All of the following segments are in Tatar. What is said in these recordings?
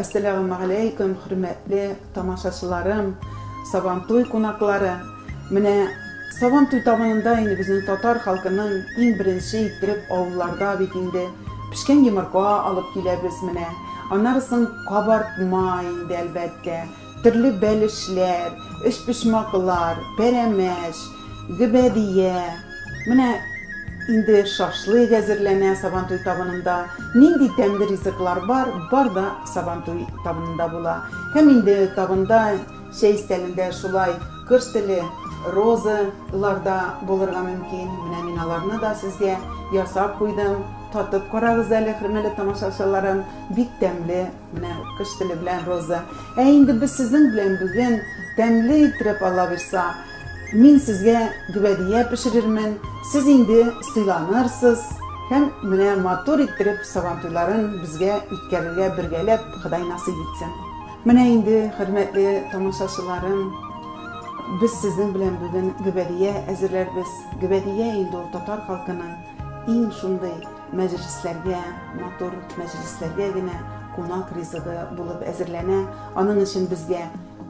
Әссәләмү хөрмәтле тамашачыларым, Сабантуй кунаклары. Менә Сабантуй табынында инде безнең татар халкының иң беренче иттереп авылларда бит инде пешкән йомырка алып киләбез менә. Аннары соң кабартма инде әлбәттә, төрле бәлешләр, өчпочмаклар, пәрәмәч, гөбәдия. Менә инде шашлык әзерләнә Сабантуй табынында. Нинди тәмле ризыклар бар, бар да Сабантуй табынында була. Һәм инде табында чәй өстәлендә шулай кош теле, розалар да булырга мөмкин. Менә мин аларны да сезгә ясап куйдым. Татып карагыз әле, хөрмәтле тамашачыларым, бик тәмле. Менә кош теле белән роза. Ә инде без сезнең белән бүген тәмле иттереп, Алла бирса, мин сезгә гөбәдия пешерермен, сез инде сыйланырсыз һәм менә матур иттереп Сабантуйларын безгә үткәрергә бергәләп Ходай насыйп итсен. Менә инде, хөрмәтле тамашачыларым, без сезнең белән бүген гөбәдия әзерләрбез. Гөбәдия инде ул татар халкының иң шундый мәҗлесләргә, матур мәҗлесләргә генә кунак ризыгы булып әзерләнә. Аның өчен безгә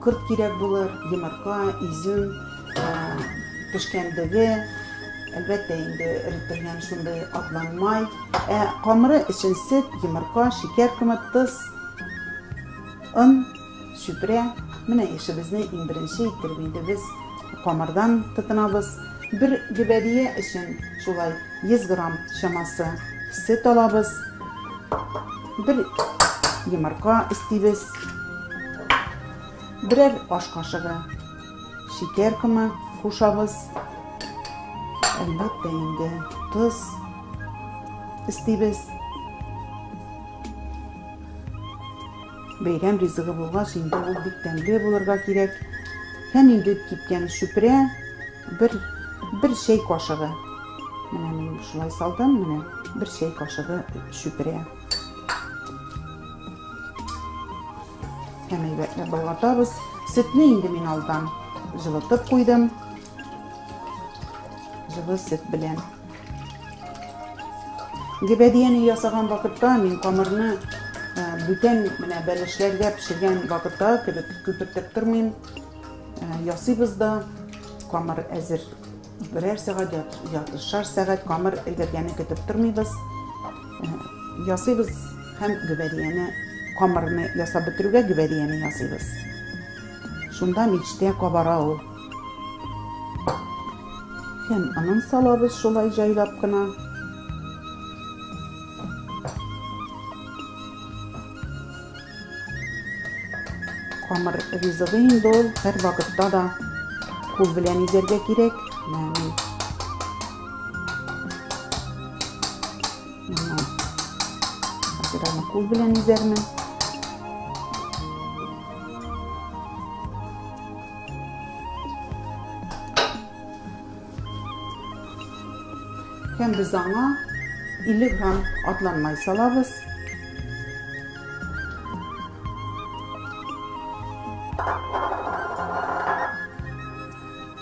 корт кирәк булыр, йомырка, изюм, пешкән дөге, әлбәттә инде эретелгән шундый атланмай. Ә камыры өчен сөт, йомырка, шикәр комы, тоз, он, чүпрә. Менә эшебезне иң беренче иттереп инде без камырдан тотынабыз. Бер гөбәдия өчен шулай 100 грамм чамасы сөт алабыз. Бер йомырка өстибез. Берәр аш кашыгы шикәр комы кушабыз. Әлбәттә инде тоз өстибез. Бәйрәм ризыгы булгач, инде ул бик тәмле булырга кирәк. Һәм инде кипкән чүпрә бер бер чәй кашыгы. Менә мин шулай салдым, менә бер чәй кашыгы чүпрә. Һәм әйбәтләп болгатабыз. Сөтне инде мин алдан җылытып куйдым. Җылы сөт белән. Гөбәдияне ясаган вакытта мин камырны бүтән менә бәлешләргә пешергән вакытта кебек күпертеп тормыйм. Ясыйбыз да, камыр әзер. Берәр сәгать, яртышар сәгать камыр өлгергәнне көтеп тормыйбыз. Ясыйбыз һәм гөбәдияне камырны ясап бетерүгә гөбәдияне ясыйбыз. Шунда мичтә кабара ул. Һәм онын салабыз шулай җайлап кына. Камыр ризыгы инде ул һәр вакытта да кул белән изәргә кирәк. Менә мин хәзер аны кул белән изәрмен. Һәм без аңа 50 грамм атланмай салабыз.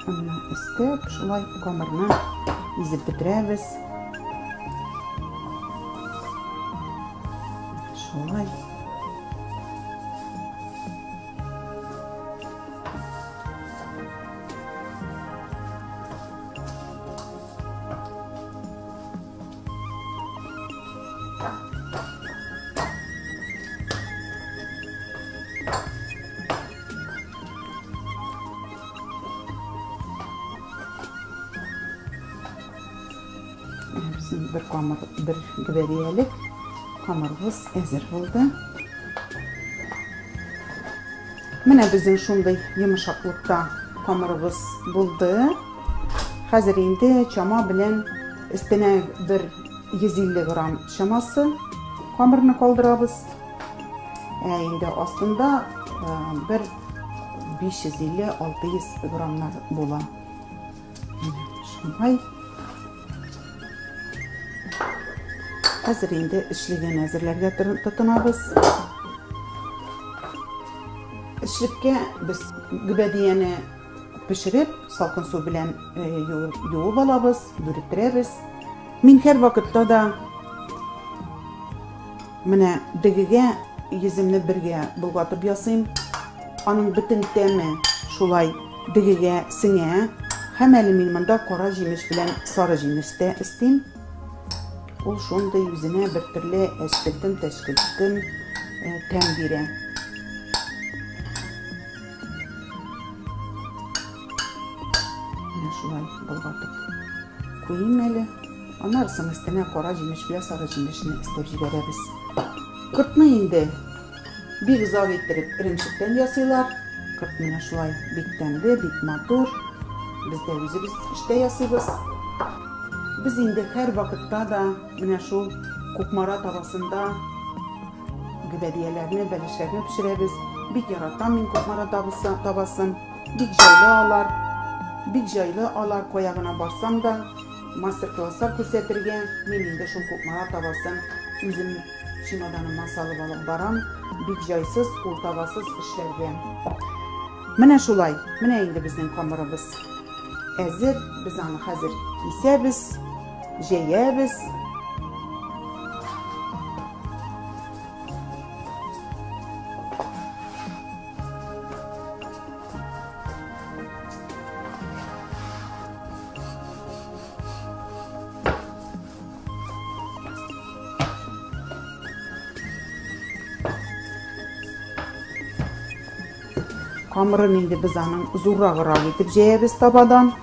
Аны өстәп, шулай камырны изеп бетерәбез. Шулай. Безнең бер камыр, бер гөбәдиялек камырыбыз әзер булды. Менә безнең шундый йомшаклыкта камырыбыз булды. Хәзер инде чама белән өстенә бер 150 грамм чамасы камырны калдырабыз. Ә инде астында бер 550-600 граммнар була. Шулай. Хәзер инде эчлеген әзерләргә тотынабыз. Эчлеккә без гөбәдияне пешереп, салкын су белән юып алабыз, бүректерәбез. Мин һәр вакытта да менә дегегә йөземне бергә болгатып ясыйм. Аның бөтен тәме шулай дегегә сеңә. Һәм әле мин монда кара җимеш белән сары җимеш тә өстим. Ул шундый үзенә бер төрле әчкелтем-тәшкелтем тәм бирә. Менә шулай болгатып куйыйм әле. Аннары соң өстенә кара җимеш белән сары җимешне өстәп җибәрәбез. Кортны инде бик озак иттереп эремчектән ясыйлар. Корт менә шулай бик тәмле, бик матур. Без дә үзебез эштә ясыйбыз. Без инде һәр вакытта да менә шул Кукмара табасында гөбәдияләрне, бәлешләрне пешерәбез. Бик яратам мин Кукмара табасын. Бик җайлы алар. Бик җайлы алар, кая гына барсам да, мастер-класслар күрсәтергә, мин инде шул Кукмара табасын үзем чемоданыма салып алып барам. Бик җайсыз, ул табасыз эшләргә. Менә шулай. Менә инде безнең камырыбыз әзер. Без аны хәзер кисәбез, җәябез. Камырын инде без аның зуррагырак итеп җәябез табадан.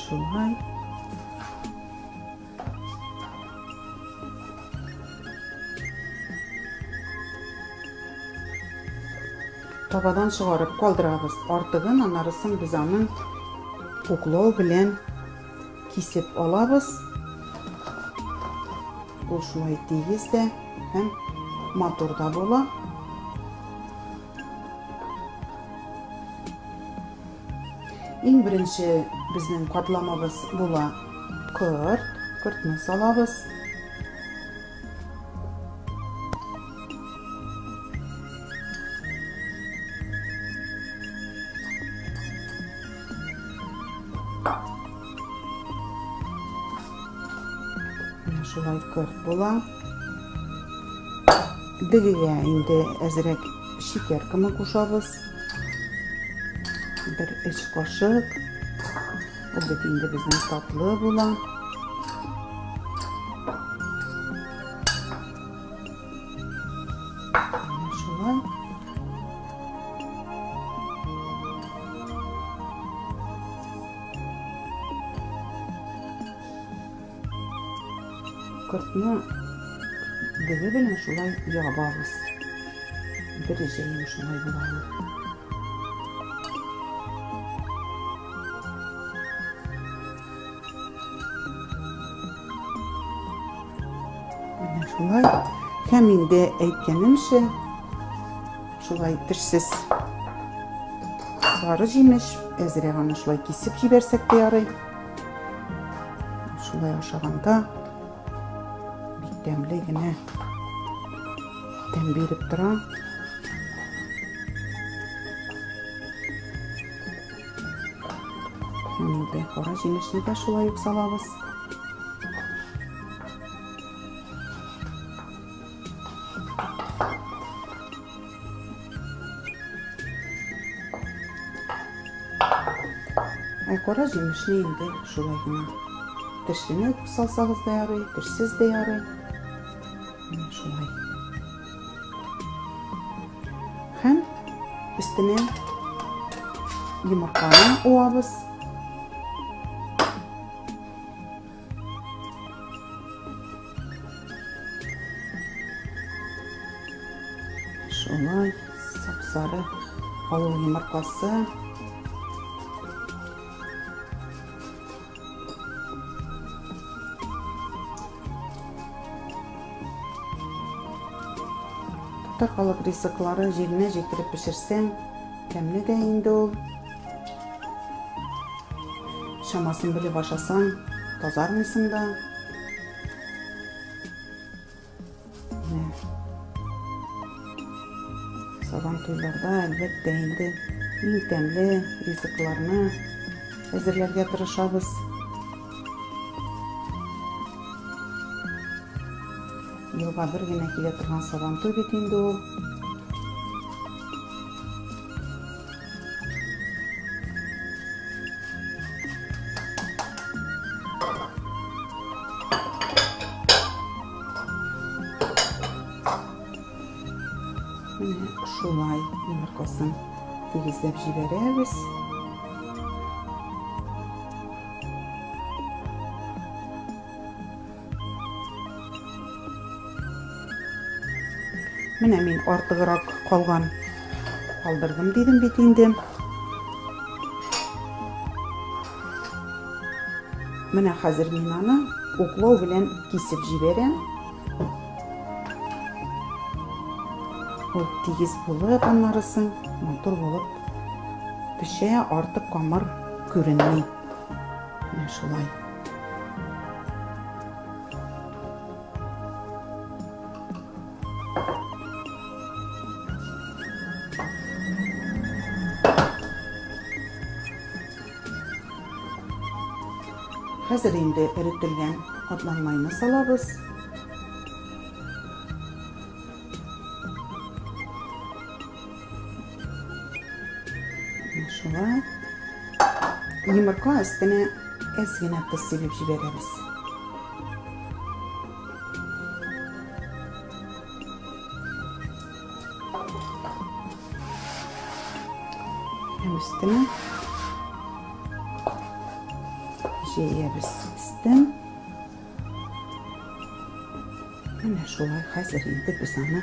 Шулай. Табадан чыгарып калдырабыз. Артыгын, анарысын без аның уклау белән кисеп алабыз. Ул шулай тигез дә һәм матур да була. Иң беренче безнең катламыбыз була корт. Кортны салабыз. Менә шулай корт була. Дегегә инде әзрәк шикәр комы кушабыз. Бер өч кашык. Ул бит инде безнең татлы була. Менә шулай. Кортны дөге белән шулай ябабыз. Бер җәем шулай була ул. Менә шулай. Һәм инде әйткәнемчә, шулай тешсез сары җимеш, әзрәк аны шулай кисеп җибәрсәк тә ярый. Шулай ашаганда бик тәмле генә тәм биреп тора. Инде кара җимешне дә шулай ук салабыз. Ә кара җимешне инде шулай гына тешлене салсагыз да ярый, тешсез дә ярый. Менә шулай. Һәм өстенә йомырканы уабыз. Шулай сап-сары авыл йомыркасы. Татар халык ризыкларын җиренә җиткереп пешерсәң, Тәмле дә инде ул. Чамасын белеп ашасаң, тазармыйсың да. Менә. Сабан туйларда, әлбәттә, инде иң тәмле ризыкларны әзерләргә тырышабыз. Елга бер генә килә торган Сабантуй бит инде ул. Менә шулай йомыркасын тигезләп җибәрәбез. Менә мин артыграк калган калдырдым дидем бит инде. Менә хәзер мин аны уклау белән кисеп җибәрәм. Ул тигез булып аннарысын матур булып пешә, артык камыр күренми. Менә шулай. Хәзер инде эретелгән атланмайны салабыз. Шулай. Йомырка өстенә әз генә тоз сибеп җибәрәбез. Һәм өстенә җәябез өстен. Менә шулай хәзер инде без аны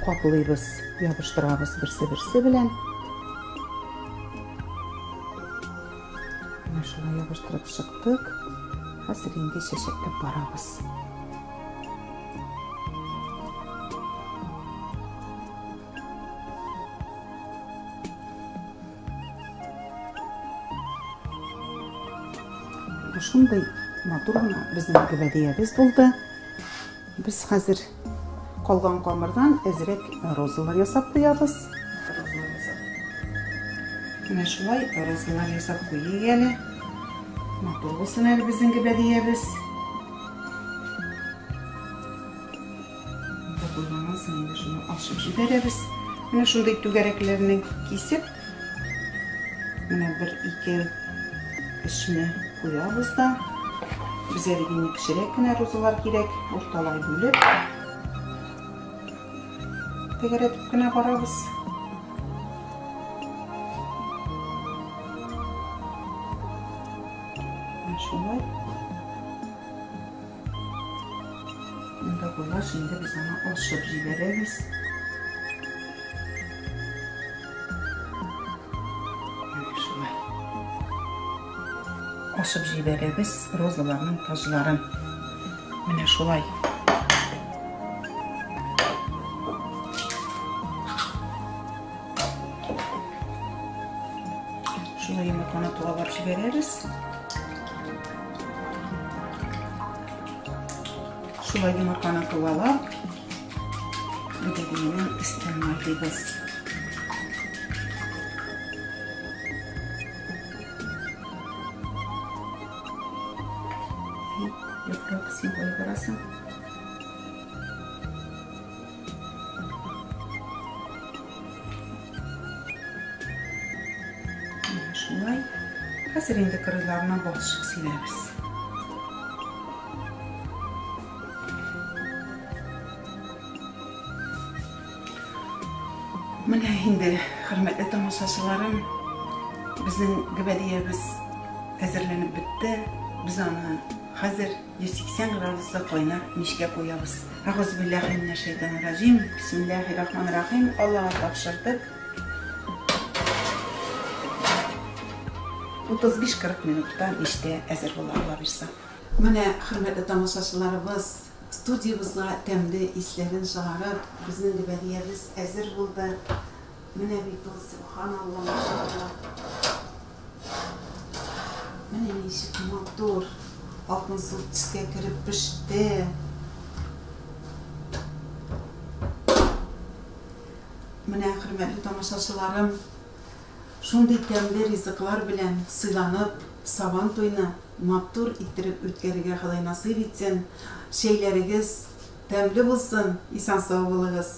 каплыйбыз, ябыштырабыз берсе-берсе белән. Менә шулай ябыштырып чыктык. Хәзер инде чәчәкләп барабыз. Шундый матур гына безнең гөбәдиябез булды. Без хәзер калган камырдан әзрәк розалар ясап куябыз. Менә шулай розалар ясап куйыйк әле. Матур булсын әле безнең гөбәдиябез. Монда куйганнан соң инде шуны ачып җибәрәбез. Менә шундый түгәрәкләрне кисеп, менә бер ике эченә куябыз да. Безгә бит инде кечерәк кенә розалар кирәк, урталай бүлеп тәгәрәтеп кенә барабыз. Менә шулай. Монда куйгач, инде без аны ачып җибәрәбез. Менә шулай. Ачып җибәрәбез розаларның таҗларын. Менә шулай. Шулай йомырканы тугалап җибәрәбез. Шулай йомырканы тугалап, гөбәдиянең өстен майлыйбыз. Яфрак син кая барасың? Шулай. Хәзер инде кырыйларына балчык сибәбез. Менә инде, хөрмәтле тамашачыларым, безнең гөбәдиябез әзерләнеп бетте. Без аны хәзер 180 градуслы кайнар мичкә куябыз. Әгъузубиллахи минәш-шәйтанир-раҗим. Бисмиллахир-рахманир-рахим. Аллага тапшырдык. 35-40 минутта мичтә әзер була, Алла бирса. Менә, хөрмәтле тамашачыларыбыз, студиябызга тәмле исләрен чыгарып, безнең гөбәдиябез әзер булды. Менә бит ул, сөбханалла, машалла. Менә ничек матур, алтынсу төскә кереп пеште. Менә, хөрмәтле тамашачыларым, шундый тәмле ризыклар белән сыйланып, Сабан туйны матур иттереп үткәрергә Ходай насыйп итсен. Чәйләрегез тәмле булсын, исән-сау булыгыз.